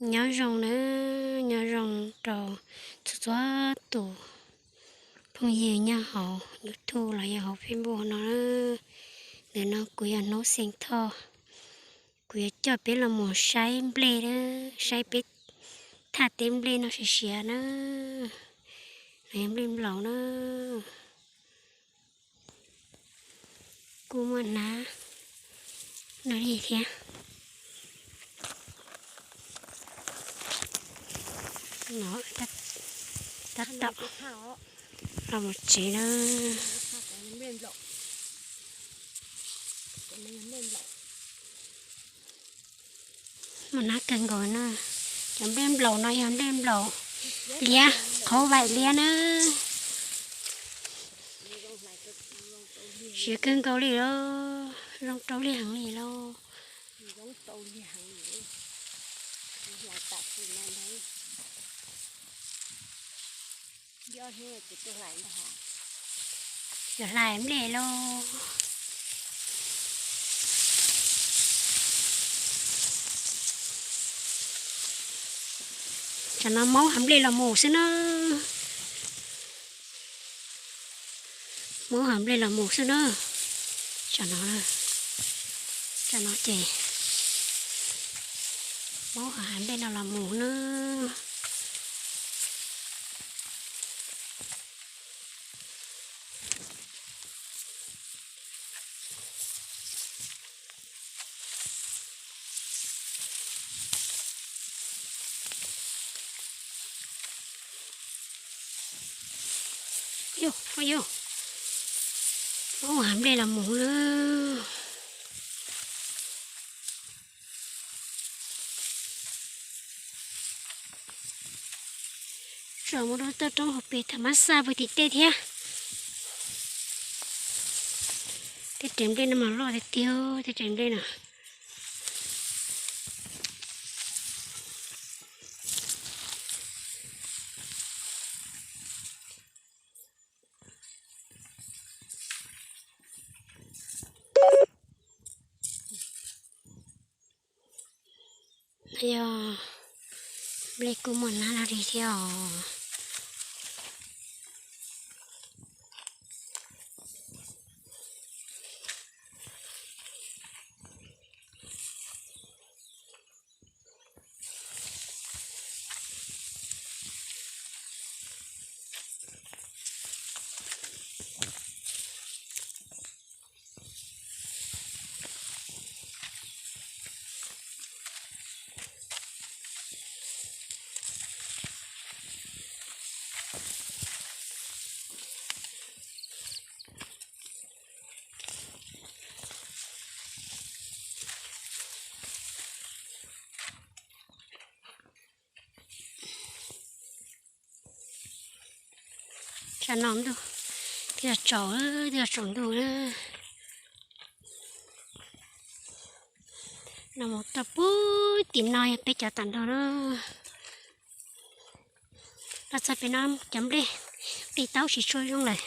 Nyob zoo na, nyob zoo rau txhua txhua tus phooj ywg nyob hauv YouTube los yog hauv Facebook no. Ntawm no kuv yog Hnub Xees Thoj, kuv yuav coj peb los mus saib nplej, saib peb thaj teb nplej no siav siav na. No yog nplej nplaum na. Kuj muaj hnab no li thiab. Tab tom los mus tsev na. Muaj hnab kawg nkaus na. Cov nplej nplaum no yog nplej nplaum liab, qhauv vaim liab na. Siav kawg nkaus li lauj, zoo rau liag heev li lauj. Yuav hlais nplej lauj. Tsam no maub hav nplej los mus xwb na. Maub hav nplej los mus xwb na. Tsam no, tsam no ces maub hav nplej no los mus na. Yus, yus, maub hav nplej los mus na. Tsom mus rau toj roob hauv pes tham mab xaj puag tim tej thiab. Tej tsev nplej no mas loj tiag tiag, tej tsev nplej no. Yog nplej kuj muaj nab laj ris thiab os. Tsam no ntuj twb yuav tsaus, twb yuav tsaus ntuj na. No mus txog puag tim no yog peb cov tam nrog na. Los txog pem no cov nplej, nplej taub tsis tshua zoo lawm.